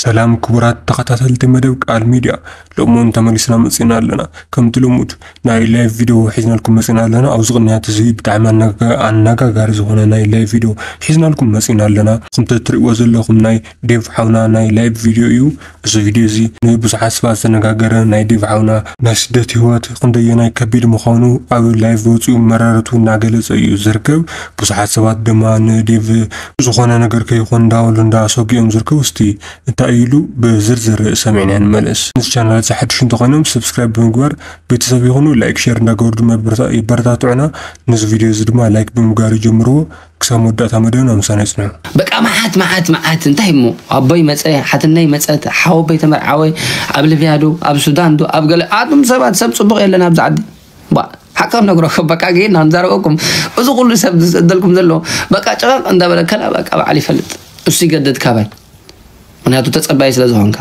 ሰላም ክቡራት ተኸታተልቲ መደብ ቃል ሚድያ፣ ሎሚ እውን ተመሊስና መጺና ኣለና። ከምቲ ልሙድ ናይ ላይቭ ቪድዮ ሒዝናልኩም መጺና ኣለና። ኣብዚ ቅንያት እዚ ብጣዕሚ ኣነጋ-፣ ኣነጋጋሪ ዝኾነ ናይ ላይቭ ቪድዮ ሒዝናልኩም መጺና ኣለና። ከምቲ እትርእይዎ ዘለኹም ናይ ዴቭ ሓውና ናይ ላይቭ ቪድዮ እዩ። እዚ ቪድዮ እዚ ንብዙሓት ሰባት ዘነጋገረ ናይ ዴቭ ሓውና ናይ ስደት ህይወት ክንደየናይ ከቢድ ምዃኑ ኣብ ላይቭ ወፂኡ መረረቱ እናገለጸ እዩ ዝርከብ። ብዙሓት ሰባት ድማ ንዴቭ ዝኾነ ነገር ከይኾን እንዳበሉ እንዳሰጉ እዮም ዝርከቡ። እስቲ እንታይ ኢሉ ብዝርዝር ሰሚዕና ንመለስ። ምስ ቻናል እዚ ሓድሽ እንተኾይኖም ሰብስክራይብ ብምግባር ቤተሰብ ይኹኑ። ላይክ፣ ሼር እንዳገበሩ ድማ ይበረታ-፣ ይበረታትዑና። ነዚ ቪድዮ እዚ ድማ ላይክ ብምግባር ይጀምርዎ። ክሳብ መወዳእታ መደብና ምሳና ይጽንሑ። በቃ መዓት፣ መዓት፣ መዓት። እንታይ እሞ ኣቦይ መጸ፣ ሓትነይ መጸት፣ ሓወቦይ ተመርዓወ፣ ኣብ ሊብያ ዶ፣ ኣብ ሱዳን ዶ፣ ኣብ ገለ፣ ኣቱም ሰባት ሰብ ጽቡቕ የለን ኣብዚ ዓዲ። ባ፣ ሓቂ ክነግረኩም፣ በቃ ጌና ንዛረበኩም። እዚ ኩሉ ሰብ ዝሰደልኩም ዘሎ፣ በቃ ጭቐቕ እንዳበለ ከላ በቃ በዓል ይፈልጥ። እሱ ይገደድ ካባይ። ምክንያቱ ተጸባይ ስለ ዝኾንካ።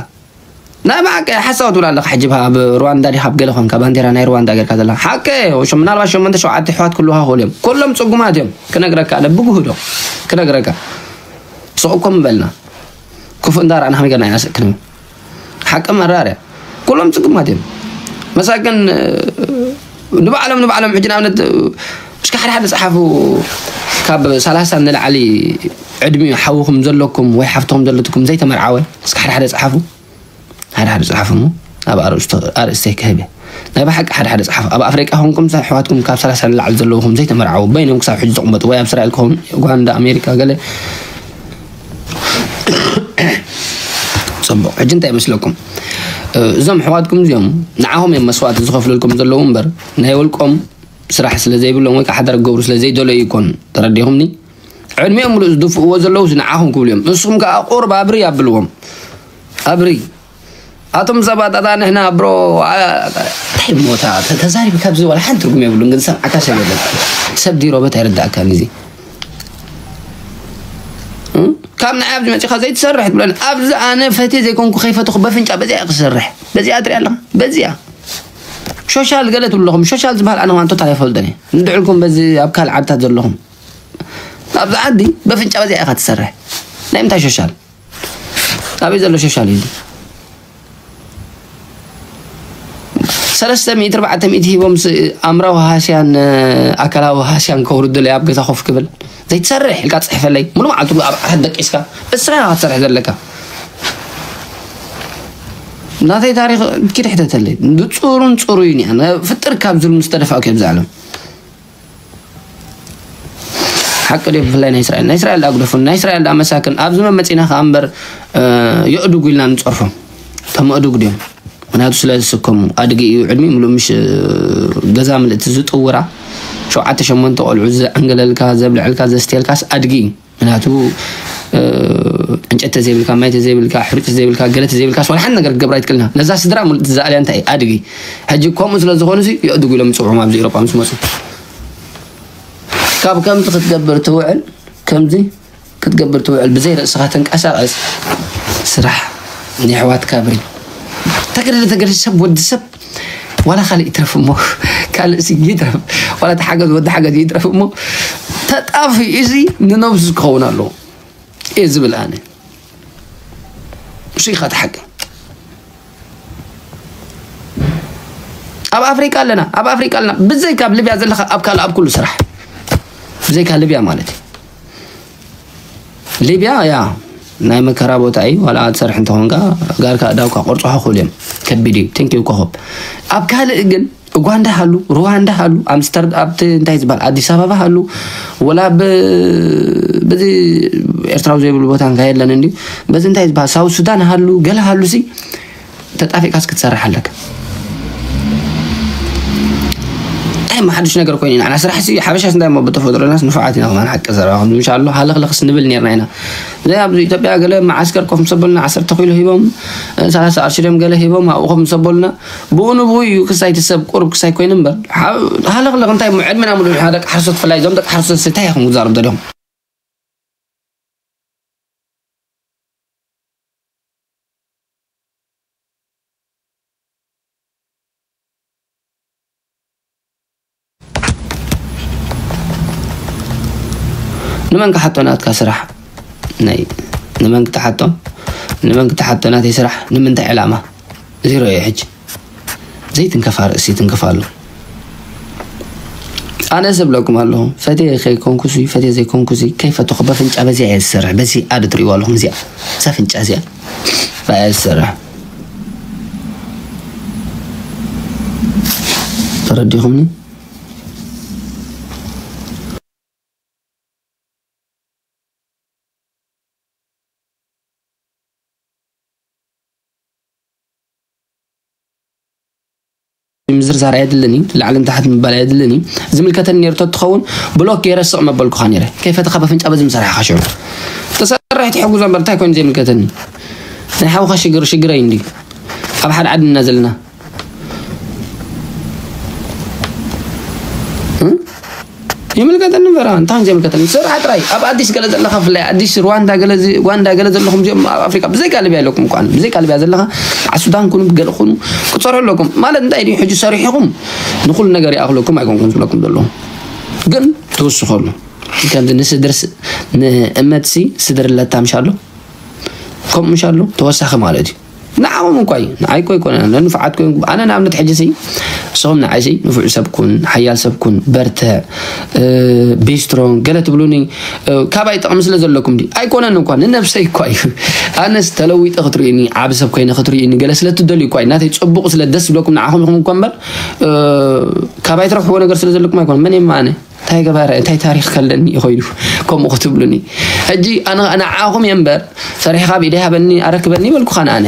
ናይ ብሓቂ ሓሳብ ትብል ኣለኻ። ሕጂ ኣብ ሩዋንዳ ዲኻ ኣብ ገለ ኾንካ ባንዴራ ናይ ሩዋንዳ ጌርካ ዘለኻ? ሓቂ፣ ሸ-፣ ምናልባት ሸሞንተ ሸውዓተ ኣሕዋት ክህልዉኻ ይኽእሉ እዮም። ኩሎም ጽጉማት እዮም። ክነግረካ ኣነ ብጉህዶ ክነግረካ። ስቕ እኮ ምበልና። ክፉእ እንዳረኣና ከመይ ጌርና ኢና ስቕ ክንብል? ሓቂ መራር እያ። ኩሎም ጽጉማት እዮም። መሳኪን፣ እ፣ ንባዕሎም፣ ንባዕሎም ሕጂ ንኣብነት፣ እ፣ እስኪ ሓደ ሓደ ጸሓፉ። ካብ ሰላሳ ንላዕሊ ዕድሚኡ ሓውኹም ዘለኩም ወይ ሓፍትኹም ዘለትኩም ዘይተመርዓወ፣ እስኪ ሓደ ሓደ ጸሓፉ። ሓደ ሓደ ጸሓፉ እሞ ኣብ ኣርእስቶ-፣ ኣርእስተይ ክህብ እየ። ናይ ብሓቂ ሓደ ሓደ ጸሓፉ። ኣብ ኣፍሪቃ ኾንኩም ኣሕዋትኩም ካብ ሰላሳ ንላዕሊ ዘለውኹም ዘይተመርዓዉ በይኖም ክሳብ ሕጂ ዝቕመጡ ወይ ኣብ እስራኤል ክኸውን፣ ዩጋንዳ፣ ኣሜሪካ፣ ገለ። ጽቡቕ። ሕጂ እንታይ ይመስለኩም? እ፣ እዞም ኣሕዋትኩም እዚኦም ንዓኹም እዮም መስዋእቲ ዝኸፍሉልኩም ዘለዉ እምበር ናይ ውልቆም ስራሕ ስለ ዘይብሎም ወይ ከዓ ሓዳር ክገብሩ ስለ ዘይደለዩ ይኮን። ተረዲኹምኒ? ዕድሚኦም ሙሉእ ዝድፍእዎ ዘለዉ ንዓኹም ክብሉ እዮም። ንስኹም ከዓ ቁሩብ ኣብሪ ኣብልዎም። ኣብሪ። ኣቶም ሰባት ኣታ ንሕና ብሮ፣ ኣ-፣ እንታይ ሞታ? ተ-፣ ተዛሪብካ ኣብዚ ዋላ ሓንቲ ትርጉም የብሉን፣ ግን ሰምዓካ ሰብ የለን። ሰብ ድዩ ሮበት ኣይርዳእካን እዚ። እ? ካብ ንዓይ ኣብዚ መጺኻ ዘይትሰርሕ ትብለኒ። ኣብዚ ኣነ ፈትየ ዘይኮንኩ ከይፈተኹ በፍንጫ በዚኣ እየ ክሰርሕ። በዚኣ ትሪኣ ኣለኻ? በዚኣ። ሾሻል ገለ ትብሉ ኣለኹም። ሾሻል ዝበሃል ኣነ ዋንቶታት ኣይፈልጦን እየ። ንድዕልኩም በዚ ኣብ ካልእ ዓድታት ዘለኹም። ኣብዚ ዓዲ በፍንጫ በዚኣ ኢኻ ትሰርሕ። ናይ ምንታይ ሾሻል? ኣበይ ዘሎ ሾሻል እዩ እዚ? ሰለስተ ሚእቲ ኣርባዕተ ሚእቲ ሂቦም ስ-፣ ኣምራዊ ሃስያን፣ ኣካላዊ ሃስያን ከውርዱለይ ኣብ ገዛ ኮፍ ክብል። ዘይትሰርሕ ኢልካ ትጽሕፈለይ። ሙሉ መዓልቱ ኣብ ዓራት ደቂስካ። እስኻ ኢኻ ክትሰርሕ ዘለካ። ናተይ ታሪኽ ኪድ ሕተተለይ። ብጽሩን ጽሩይን እያ። ፍጥር ካብ ዝልሙ ዝተደፋእኩ እየ ኣብዚ ዓለም። ሓቂ ድዩ? ብፍላይ ናይ እስራኤል፣ ናይ እስራኤል ዳኣ ግደፉ፣ ናይ እስራኤል ዳኣ መሳክን ኣብዚ መመጺና ከኣ እምበር፣ እ፣ የእዱጉ ኢልና ንጸርፎም። እቶም ኣእዱግ ድዮም? ምክንያቱ ስለ ዝስከሙ፣ ኣድጊ እዩ ዕድሚኡ ምሉእ፣ ምሽ፣ እ፣ ገዛ ምልእቲ ዝጥውራ፣ ሸውዓተ ሸሞንተ ቆልዑ ዘዕንገለልካ፣ ዘብልዐልካ፣ ዘስትየልካስ ኣድጊ እዩ። ምክንያቱ፣ እ፣ ዕንጨቲ ተዘይብልካ፣ ማይ ተዘይብልካ፣ ሕሩጭ ተዘይብልካ፣ ገለ ተዘይብልካስ ዋላ ሓንቲ ነገር ክትገብር ኣይትክእልና። ነዛ ስድራ ምሉእ ትዘኣልያ እንታይ እዩ? ኣድጊ። ሕጂ ከምኡ ስለ ዝኾኑሲ የእዱጉ ኢሎም ይጽውዑም ኣብዚ ኤውሮጳ ምስ መጹ። ካብ ከምዚ ክትገብር ትውዕል፣ ከምዚ ክትገብር ትውዕል፣ ብዘይ ርእስኻ ተንቀሳቐስ፣ ስራሕ ንየሕዋትካ ብሪ። ተገደደ፣ ተገደደ፣ ሰብ፣ ወዲ ሰብ፣ ዋላ ካልእ ይትረፍ እሞ፣ ካልእ ሲ ይትረፍ፣ ዋላ ተሓገዝ፣ ወዲ ሓገዝ ይትረፍ እሞ፣ ተጣፊኡ እዚ ንነብሱ ክኸውን ኣለዎ እየ ዝብል ኣነ። እሱ ኢኻ እቲ ሓቂ። ኣብ ኣፍሪቃ ኣለና፣ ኣብ ኣፍሪቃ ኣለና። ብዘይካ ኣብ ሊብያ ዘለኻ ኣብ ካልእ ኣብ ኩሉ ስራሕ። ብዘይካ ሊብያ ማለት እዩ። ሊብያ ያ ናይ መከራ ቦታ እዩ። ዋላ ትሰርሕ እንተኾንካ ጋርካ እዳውካ ቆርጾ ክኽእሉ እዮም። ከቢድ እዩ። ቴንክ ዩ ኮኾብ። ኣብ ካልእ ግን ኡጋንዳ ሃሉ፣ ሩዋንዳ ሃሉ፣ ኣምስተርድ-፣ ኣብቲ እንታይ ዝበሃል ኣዲስ ኣበባ ሃሉ፣ ወላ ብ-፣ በዚ ኤርትራዊ ዘይብሉ ቦታ እንካ የለን እንድዩ። በዚ እንታይ ዝበሃል ሳውት ሱዳን ሃሉ፣ ገለ ሃሉ ሲ ተጣፊእካስ ክትሰርሕ ኣለካ። እንታይ እሞ ሓድሽ ነገር ኮይኑ ኢና? ንሕና ስራሕ ሲ ሓበሻስ እንታይ እሞ ብተፈጥሮናስ ንፉዓት ኢና ከማን ሓቂ ዘረባ ክንዲ ምሻ ኣሎ ሃለኽለኽስ ንብል ኔርና ኢና። ዘይ ኣብዚ ኢትዮጵያ ገለ መዓስከር ኮፍ ምስ ኣበሉና ዓሰርተ ኪሎ ሂቦም፣ ሰላሳ ቅርሺ ድዮም ገለ ሂቦም ኣብኡ ኮፍ ምስ ኣበሉና ብኡ ንብኡ እዩ ክሳይ እቲ ሰብ ቁሩብ ክሳይ ኮይኑ እምበር። ሓ-፣ ሃለኽለኽ እንታይ እሞ ዕድመና ሙሉእ ንሕና ደቂ ሓረስቶት ብፍላይ እዞም ደቂ ሓረስቶት እንታይ ኢኹም ክትዛረቡ ደሊኹም? ንመን ክሓቶ ናትካ ስራሕ? ናይ ንመን ክትሓቶ? ንመን ክትሓቶ ናተይ ስራሕ ንምንታይ ዕላማ? ዜሮ እዩ ሕጂ። ዘይትንከፍ ኣርእሲ ትንከፍ ኣሎ። ኣነ ዝብለኩም ኣለኹ፣ ፈትየ ከይኮንኩሲ፣ ፈትየ ዘይኮንኩሲ፣ ከይፈተኹ በፍንጫ በዚኣ እየ ዝሰርሕ። በዚ ኣደ ትርእይዋ ኣለኹም፣ እዚኣ፣ እዛ ፍንጫ እዚኣ፣ ብኣ እየ ዝሰርሕ። ተረዲኹምኒ? ምዝርዛር ኣየድልን እዩ። ላዕልን ታሕት ምባል ኣየድልን እዩ። ዝምልከተኒ ነይሩ ተትኸውን ብሎክ ገይረ ስቕ መበልኩኻ ነይረ። ከይፈተኻ በፍንጫ በዚ ምሰራሕኻ ሽዑ። ተሰርሕ ትሕጉዞ እምበር እንታይ ኮይኑ ዘይምልከተኒ? ናይ ሓውኻ ሽግር ሽግረይ እንድዩ። ኣብ ሓደ ዓዲ ኢና ዘለና። እ? ይምልከተኒ እምበር፣ እንታይ ዘይምልከተኒ? ስራሕ ጥራይ። ኣብ ኣዲስ ገለ ዘለኻ ብፍላይ ኣዲስ ሩዋንዳ ገለ ዚ-፣ ሩዋንዳ ገለ ዘለኹም እዚኦም ኣብ ኣፍሪቃ ብዘይካ ሊብያ ኣለኩም እኳ፣ ብዘይካ ሊብያ ዘለኻ ኣብ ሱዳን ኩኑ፣ ገለ ኩኑ፣ ክትሰርሑ ኣለኩም። ማለት እንታይ ድዩ? ሕጂ ሰሪሕኹም ንኹሉ ነገር ይኣኽለኩም ኣይኮንኩን ዝብለኩም ዘለኹ። ግን ትውስኸሉ። ከምዚ ንስድርስ-፣ ንእመትሲ ስድሪ ለታ ምሽ ኣሎ? ከምኡ ምሽ ኣሎ? ተወሳኺ ማለት እዩ። ንዓኹም እኳ እዩ። ንዓይ እኮ ኣይኮነን። ንንፉዓት ኮይንኩም፣ ኣነ ንኣብነት ሕጂ ሲ፣ ንስኹም ንዓይ ሲ፣ ንፉዕ ሰብ ኩን፣ ሓያል ሰብ ኩን፣ በርትዕ፣ እ፣ be strong፣ ገለ ትብሉኒ፣ እ፣ ካባይ ጥቕሚ ስለ ዘለኩም ድዩ? ኣይኮነን እኳ፣ ንነብሰይ እኳ እዩ። ኣነስ ተለዊጠ ክትርእዩኒ፣ ዓቢ ሰብ ኮይነ ክትርእዩኒ፣ ገለ ስለ ትደልዩ እኳ እዩ። ናተይ ጽቡቕ ስለ ደስ ዝብለኩም ንዓኹም ኢኹም እኳ እምበር፣ እ፣ ካባይ ትረኽብዎ ነገር ስለ ዘለኩም ኣይኮነን። መን እየ ኣነ? እንታይ ገባረ፣ እንታይ ታሪኽ ከለኒ እዩ ኮይኑ ከምኡ ክትብሉኒ? ሕጂ ኣነ ንዓኹም እየ እምበር፣ ሰሪሕኻ ኣብ ኢደይ ሃበኒ፣ ኣረክበኒ በልኩኻ ንኣነ።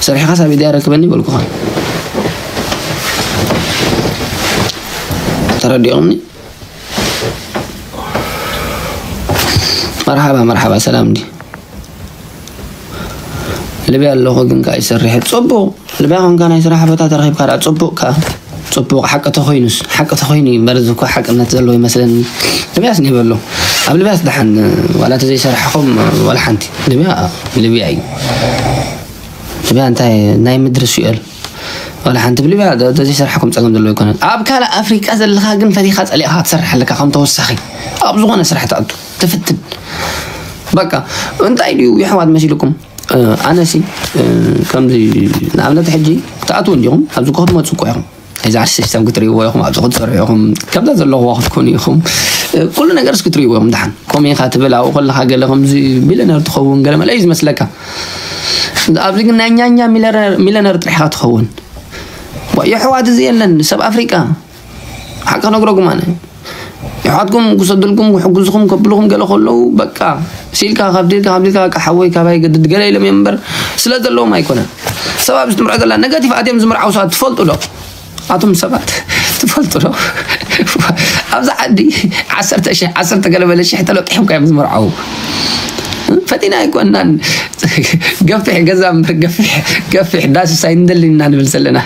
ሰሪሕኻስ ኣብ ኢደይ ኣረክበኒ በልኩኻ። ተረዲኦምኒ? መርሓባ፣ መርሓባ፣ ሰላም እንዲ። ልብያ ኣለኹ ግን ከኣ ይሰርሕ። ጽቡቕ። ልብያ ኮንካ ናይ ስራሕ ቦታ ተረኺብካ ደኣ ጽቡቕ ከኣ። ጽቡቕ፣ ሓቂ ተኾይኑስ፣ ሓቂ ተኾይኑ እዩ እምበር፣ እዚ እኮ ሓቅነት ዘለዎ ይመስለኒ። ልብያስ ኔበሎ። ኣብ ልብያስ ደሓን፣ ዋላ ተዘይሰራሕኹም፣ ዋላ ሓንቲ። ልብያ፣ ልብያ እዩ። ልብያ እንታይ፣ ናይ ምድሪ ሲኦል። ዋላ ሓንቲ ብልብያ ተ-፣ ተዘይሰራሕኩም ጸገም ዘለዎ ኣይኮነን። ኣብ ካልእ ኣፍሪቃ ዘለኻ ግን ፈቲኻ ጸሊእኻ ክትሰርሕ ኣለካ፣ ከም ተወሳኺ። ኣብ ዝኾነ ስራሕ ትኣቱ፣ ትፍትን። በቃ፣ እንታይ ድዩ የሕዋት መሲልኩም? እ፣ ኣነሲ፣ እ፣ ከምዚ ንኣብነት ሕጂ ትኣትዉ እንዲኹም፣ ኣብዚ እኮ ክትመጹ እኮ ኢኹም። እዚ ዓርሲ ሲስተም ክትርእይዎ ኢኹም፣ ኣብዚ ክትሰርሑ ኢኹም፣ ከምዛ ዘለኹዋ ክትኮኑ ኢኹም። እ፣ ኩሉ ነገርስ ክትርእይዎ ኢኹም። ደሓን ከምኡ ኢኻ ትብል፣ ኣብኡ ከለኻ ገለ ከምዚ ሚልዮነር ትኸውን፣ ገለ መለ እዩ ዝመስለካ። ኣብዚ ግን ናይ ኛኛ ሚለረ-፣ ሚልዮነር ጥራሕ ኢኻ ትኸውን። ዋ፣ የሕዋት እዚ የለን፣ ሰብ ኣፍሪቃ። ሓቂ ክነግረኩም ኣነ። የሕዋትኩም ክሰዱልኩም፣ ክሕግዙኹም፣ ከብልኹም ገለ ከለዉ፣ በቃ፣ ሲልካ፣ ካብዲልካ፣ ካብዲልካ፣ በቃ፣ ሓወይ፣ ካባይ ገድድ ገለ ኢሎም እዮም እምበር፣ ስለ ዘለዎም ኣይኮነን። ሰብ ኣብዚ ትምርዖ ዘላ፣ ነገቲቭ ኣትዮም ዝምርዓው ሰባት ትፈልጡ ዶ? ኣቱም ሰባት፣ ትፈልጡ ዶ? ኣብዚ ዓዲ ዓሰርተ ሽሕ፣ ዓሰርተ ገለ በለ ሽሕ ተለጢሖም እዮም ዝምርዓው። ፈቲና ኣይኮናን። ገፊሕ ገዛ እምበር፣ ገፊሕ፣ ገፊሕ ዳስስ ኣይንደልን ኢና ንብል ዘለና።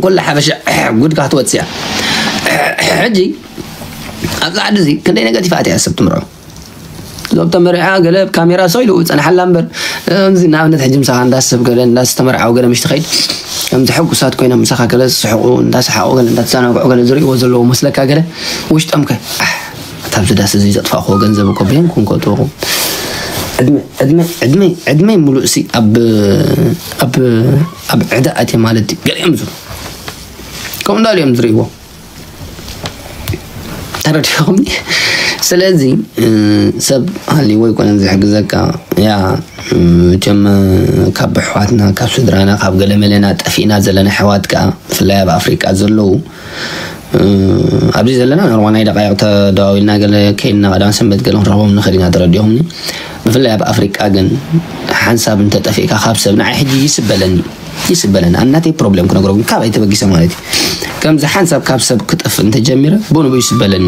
ኩላ ሓበሻ ጉድካ ክትወጽእ እያ። ሕጂ ኣብዚ ዓዲ እዚ ክንደይ ነገቲቭ ኣትያ ሰብ ትምርዖ። እዞም ተመሪዓ ገለ ካሜራ ሰው ኢሉ ጸንሓላ እምበር፣ ከምዚ ንኣብነት ሕጂ ምሳኻ እንዳሰብ ገለ እንዳስተመርዓው ገለ ምሽ ትኸይድ፣ ከምዚ ሕጉሳት ኮይኖም ምሳኻ ገለ ዝስሕቑ፣ እንዳሰሓቑ ገለ እንዳተዘናግዑ ገለ ዝርእይዎ ዘለዉ መስለካ ገለ፣ ውሽጦም ከ፣ ኣሕ፣ እታ ኣብዚ ዳስ እዚ ዘጥፋእክዎ ገንዘብ እኮ ብሄን ኩን ከእትወኹ። ዕድመ፣ ዕድመ፣ ዕድመይ፣ ዕድመይ ሙሉእ ሲ ኣብ፣ ኣብ፣ ኣብ ዕዳ ኣትየ ማለት እዩ። ገሊኦም ዝብሉ ከምኡ እንዳሉ እዮም ዝርእይዎ። ተረዲኹምኒ? ስለዚ፣ እ፣ ሰብ ሃልይዎ ኣይኮነን ዝሕግዘካ። ያ፣ እ፣ መቸም፣ እ፣ ካብ ኣሕዋትና፣ ካብ ስድራና፣ ካብ ገለ መለና ጠፊእና ዘለና ኣሕዋት ከኣ፣ ብፍላይ ኣብ ኣፍሪቃ ዘለዉ፣ እ፣ ኣብዚ ዘለና ኖርማል ናይ ደቃይቕ ተደዋዊልና ገለ ከይድና ቀዳም ሰንበት ገለ ክንረኽቦም ንኽእል ኢና፣ ተረዲኹምኒ? ብፍላይ ኣብ ኣፍሪቃ ግን ሓንሳብ እንተጠፊእካ ካብ ሰብ፣ ንዓይ ሕጂ ይስበለኒ። ይስበለኒ። ኣብ ናተይ ፕሮብለም ክነግረኩም፣ ካባይ ተበጊሰ ማለት እዩ። ከምዚ ሓንሳብ ካብ ሰብ ክጠፍእ እንተጀሚረ፣ ብኡ ንብኡ ይስበለኒ።